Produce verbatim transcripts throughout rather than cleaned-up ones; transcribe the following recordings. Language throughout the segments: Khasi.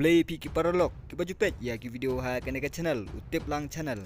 Khublei phi ki paralok kiba ju peit ïa ki video ha kane ka channel, u Tip Lang Channel.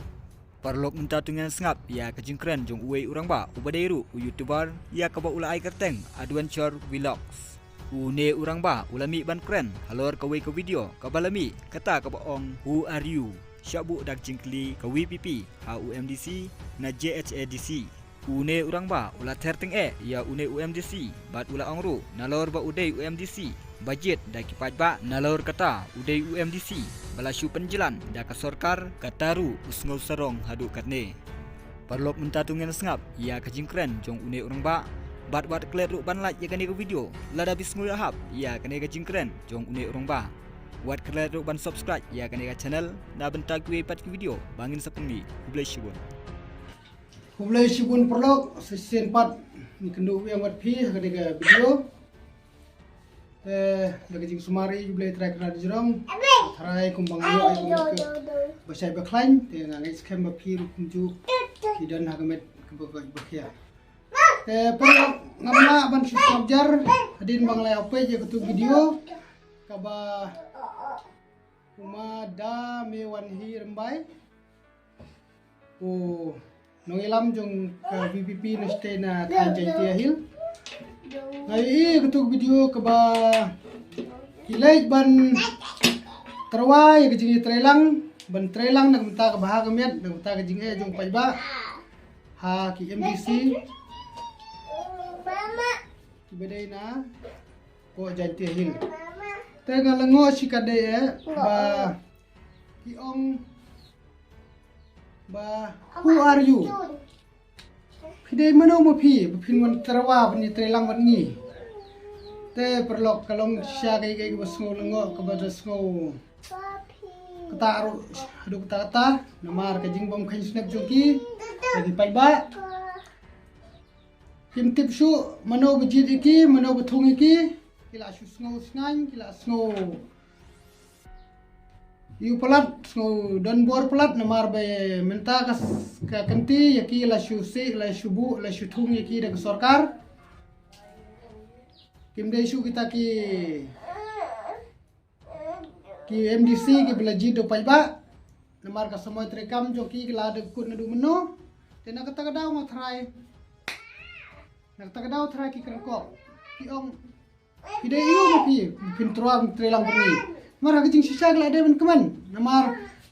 Paralok, mynta to ngin sngap ïa ka jingkren jong uwei u rangbah uba dei ruh u YouTuber, ïa kaba u la ai kyrteng Adventure Vlogs. Une u rangbah u la mih ban kren halor kawei ka video kaba la mih, kata kaba ong, "Who are you?" Shah buh da ka jingkylli ka V P P ha u M D C na J H A D C. Une u rangbah u la ther tyngeh ïa une u M D C bad u la ong ruh nalor ba u dei u M D C ba jied da ki paidbah, nalor kata u dei u M D C ba la shu pynjlan da ka sorkar, kata ruh u sngew sarong haduh katne. Paralok, mynta to ngin sngap ïa ka jingkren jong une u rangbah bad wat klet ruh ban like ïa kane ka video lada phi sngew ïahap ïa kane ka jingkren jong une u rangbah. Wat klet ruh ban subscribe ïa kane ka channel na bynta kiwei pat ki video ba ngin sa pynmih. Khublei shibun. Khublei shibun paralok, sa shisien pat ngi kynduh biang bad phi ha kane ka video. Te da ka jingsumar ïa U Blei Trai Kynrad Jrong, tharai kumba nga ïoh ïa ka met kaba shai ba khlaiñ, te nga ngeit skhem ba phi ruh kumjuh phi don ha ka met kaba, kaba khia. Te paralok, ngam lah ban shu sngap jar hadien ba nga la ïa peit ïa katu ka video kaba u Ma Da Me Wan Hi Rymbai, u nongïalam jong ka V P P na state na thaiñ Jaintia Hills. Nga ïohi katu ka video kaba ki leit ban tyrwa ïa ka jingïatreilang, ban treilang na ka bynta ka bha ka miat, na ka bynta ka jingeh jong paidbah ha ki M D C kiba dei na ka Jaintia Hills. Te nga la ngoh shikatdei eh ba ki ong ba, "Who are you? Phi dei mano ma phi ba phin wan tyrwa ban ïatreilang bad ngi?" Te paralok, ka long shisha kaei kaei kaba sngew lyngngoh, kaba da sngew kata ruh haduh katta katta, namar ka jingbym kheiñ snep jong ki ïa ki paidbah. Kim tip shuh mano ba jied ïa ki, mano ba thung ïa ki. Ki la shu sngew shngaiñ, ki la sngew ïoh palat, sngew don bor palat, namar ba mynta ka, ka kynti ïa ki la shu sih, la shu buh, la shu thung ïa ki da ka sorkar. Kim dei shuh kita ki ki M D C kiba la jied da u paidbah. Namar ka samoi treikam jong ki, ki la dep kut naduh mynno. Te na kata ka daw nga tharai, na kata ka daw tharai ki kren kop, ki ong, "Phi dei ïa u ma phi, phin tyrwa ban treilang bad ngi?" Namar ha ka jingshisha ki la dei ban kmen. Namar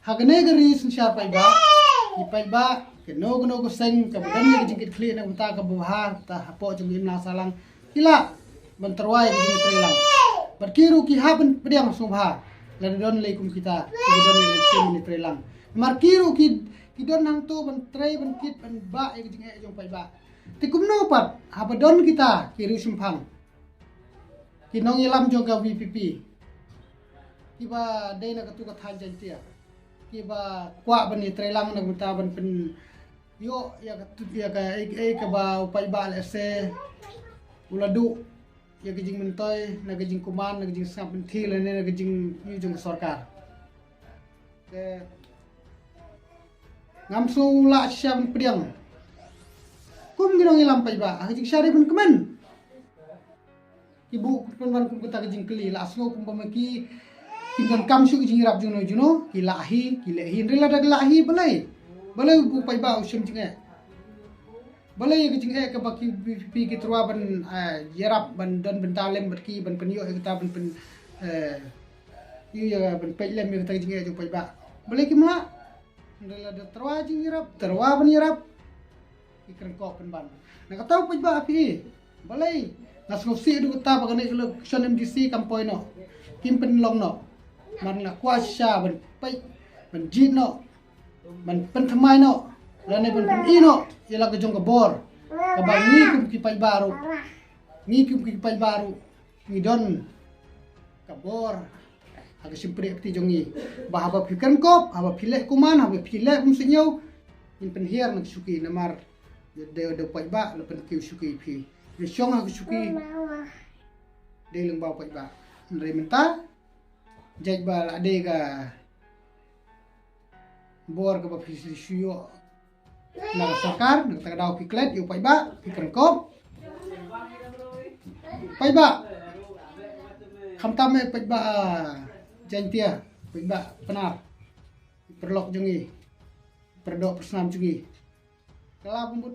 ha kane ka ri synshar paidbah, ki paidbah kano kano ka seng kaba don ïa ka jingkitkhlieh na ka bynta kaba bha, ta hapoh jong ka imlang sahlang, ki lah ban tyrwa ïa ka jingtreilang. Bad ki ruh ki hap ban pdiang sngewbha lada don lei kum kita kiba don ïa ka mynsiem ban ïatreilang. Namar ki ruh ki, ki don hangto ban trei, ban kit, ban bah ïa ka jingeh jong paidbah. Te kumno pat haba don kita ki riewshemphang, ki nongïalam jong ka V P P kiba dei na katu ka thaiñ Jaintia, kiba kwah ban ïatreilang na ka bynta ban pynïoh ïa ka, ïa kaei kaei kaba u paidbah lehse u la duh ïa ka jingmyntoi na ka jingkuman, na ka jingsngap lynti lane na ka jingïohi jong ka sorkar. Te ngam sngew lah shisha ban pdiang. Kum ki nongïalam paidbah, ha ka jingshisha dei ban kmen. Ki buh pynban kum kata ka jingkylli, la sngew kumba ma ki kim donkam shuh ka jingïarap jongno jongno, ki lah hi, ki leh hi, hynrei lada ki lah hi balei? Balei u paidbah u shem jingeh? Balei ka jingeh kaba ki V P P ki tyrwa ban, eh, ïarap, ban don bynta lem bad ki, ban pynïoh ïa kata, ban pyn, eh, ïa, ban peit lem ïa kata ka jingeh jong paidbah? Balei kim lah? Hynrei lada tyrwa jingïarap, tyrwa ban ïarap, ki kren kop pynban. Na kata u paidbah phi, balei? Nga sngewsih haduh katta ba kane ka election M D C kam poi noh, kim pynlong noh. Namar nga kwah shisha ban peit, ban jied noh, ban pynthymmai noh, lane ban pyni noh ïa la ka jong ka bor kaba ngi kum ki paidbah ruh, ngi kum ki paidbah ruh ngi don ka bor ha ka shympriahti jong ngi, ba haba phi kren kop, haba phi leh kuman, haba phi leh bymsuidñiew, ngin pynhiar na ka shuki. Namar da, da u paidbah la pynkiew shuki ïa phi. Phi shong ha ka shuki dei lyngba u paidbah. Hynrei mynta jait ba la dei ka bor kaba phi shu ïoh na ka sorkar, na kata ka daw phi klet ïa u paidbah, phi kren kop. Paidbah, khamtam eh paidbah, ah, Jaiñtia, paidbah Pnar, paralok jong ngi, paradoh parasnam jong ngi. Ka la bun bun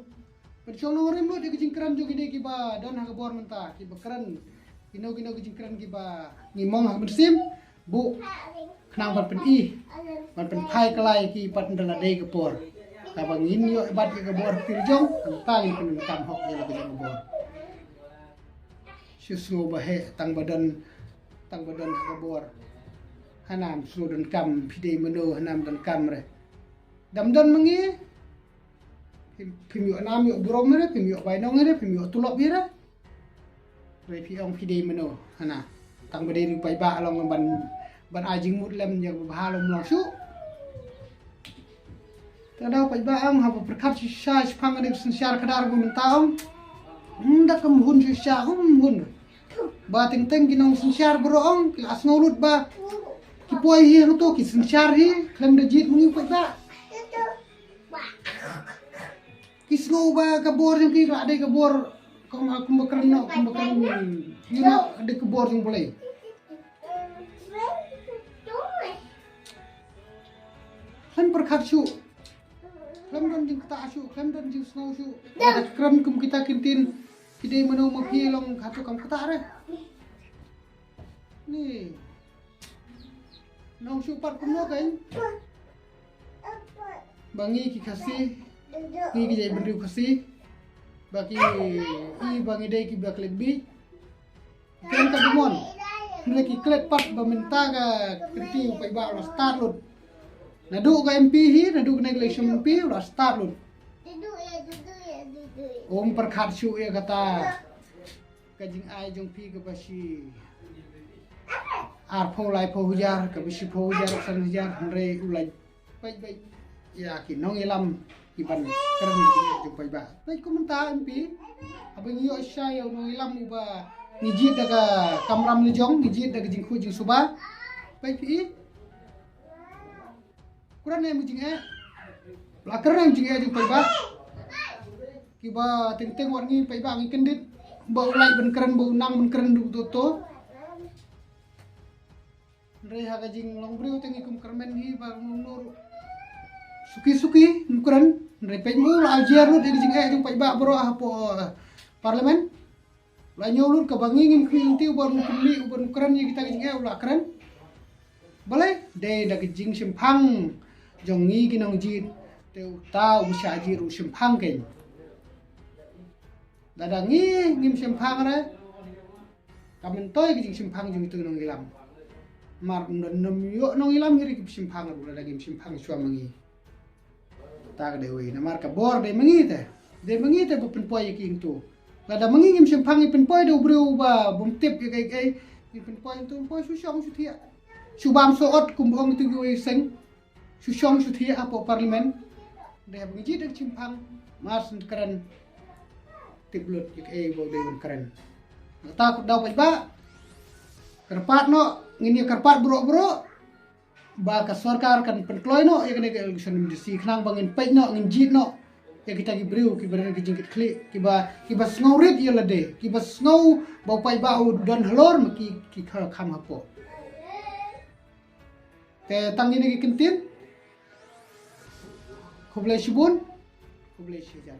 pynshong nongrim lut ïa ka jingkren jong kine kiba don ha ka bor mynta, kiba kren kino kino ki jingkren kiba ngi mong ha ka mynsiem, buh khnang ban pyni, ban pynphai kylla ïa ki pat ynda la dei ka por. Kaba ngin ïoh bat ïa ka bor pyrjong, tang ngin pyndonkam hok ïa la ka jong ka bor. Shu sngew ba heh tang ba don, tang ba don ha ka bor. Hanam sngew donkam phi dei mano, hanam donkam re. Dam don ma ngi. Phim, phim ïoh nam ïoh burom re, phim ïoh bainong re, phim ïoh tulop re. Re phi ong phi dei mano, hana. Tang ba dei ruh paidbah long ban, ban ai jingmut lem ïa ba bha long long shuh. Te dau paidbah ong haba pyrkhat shisha shaphang kane ka synshar khadar ba mynta ong. Hmm, da kam hun shisha, hmm, hun. Ba teng teng ki nongsynshar baroh ong, ki la sngew lut ba ki poi hi hangto, ki synshar hi, khlem da jied ma ngi paidbah. Ki sngew ba ka bor jong ki ka la dei ka bor, kumba, kumba kren noh, kumba kren, you know, ka dei ka bor jong U Blei. Khlem pyrkhat shuh. Khlem don jingktah shuh, khlem don jingsngew shuh. Lada kren kum kita ki ktien, ki dei mano ma phi long hato kam ktah re. Ni. Nong shu pat kumno kein. Ba ngi ki Khasi, ngi ki jaitbynriew Khasi, ba ki, i ba ngi dei kiba klet beit. Ken ka bymon. Hynrei ki klet pat ba mynta ka kynti u paidbah u la start lut. Naduh ka M P hi, naduh ka election M P u la start lut. Um pyrkhat shuh ïa kata. Ka jingai jong phi kaba shi arphew laiphew hajar, kaba shiphew hajar, san hajar, hynrei u la peit beit ïa ki nongïalam kiban kren ïa ki jong paidbah. Peit kumta M P, haba ngi ïoh sha ïa u nongïalam uba ngi jied da ka kamram lajong, ngi jied da ka jingkhuid jingsuba. Peit phi i. Kren em ki jingeh. La kren em jingeh jong paidbah. Kiba teng teng wat ngi paidbah ngi kyndit. Ba u lait ban kren, ba u nang ban kren duk to to. Hynrei ha ka jinglong briew te ngi kum kyrmen hi ba ngum nur. Suki suki ngim kren. Hynrei peit mo la aljer lut ïa ki jingeh jong paidbah baroh hapoh, eh, parliament. La ñiew lut kaba ngi ngim khmih lynti uba ngi khmih uba ngi kren ïa kita ki jingeh u la kren. Balei dei da ka jingshemphang jong ngi ki nongjied te uta u shah jied u shemphang kein. Lada ngi ngim shemphang re ka myntoi ka jingshemphang jong itu nongïalam. Mar ym don ym ïoh nongïalam hi ruh ki shemphang ruh lada ngim shemphang shuwa ma ngi. Ta ka dei wei namar ka bor dei ma ngi te. Dei ma ngi te ba pynpoi ïa ki hangto. Lada ma ngi ngim shemphang ngi pynpoi da u briew ba bym tip ïa kaei kaei. Ngi pynpoi hangto pynpoi shu shong shu thiah. Shu bam shu ot kum ong tu kiwei seng. Shu shong shu thiah hapoh parliament. Dei ba ngi jied da ka shemphang mar shen kren. Tip lut ïa kaei ba u dei ban kren. Kata ka daw paidbah. Kyrpad noh ngin ïa kyrpad baroh baroh. Ba ka sorkar kan pynkloi noh ïa kane ka election M D C khnang ba ngin peit noh ngin jied noh ïa kita ki briew kiba don ki jingkitkhlieh kiba, kiba sngew rit ïa lade kiba sngew ba u paidbah u don halor ma ki, ki kham hapoh. Te tang ïa kine ki kyntien. Khublei shibun. Khublei shihajar.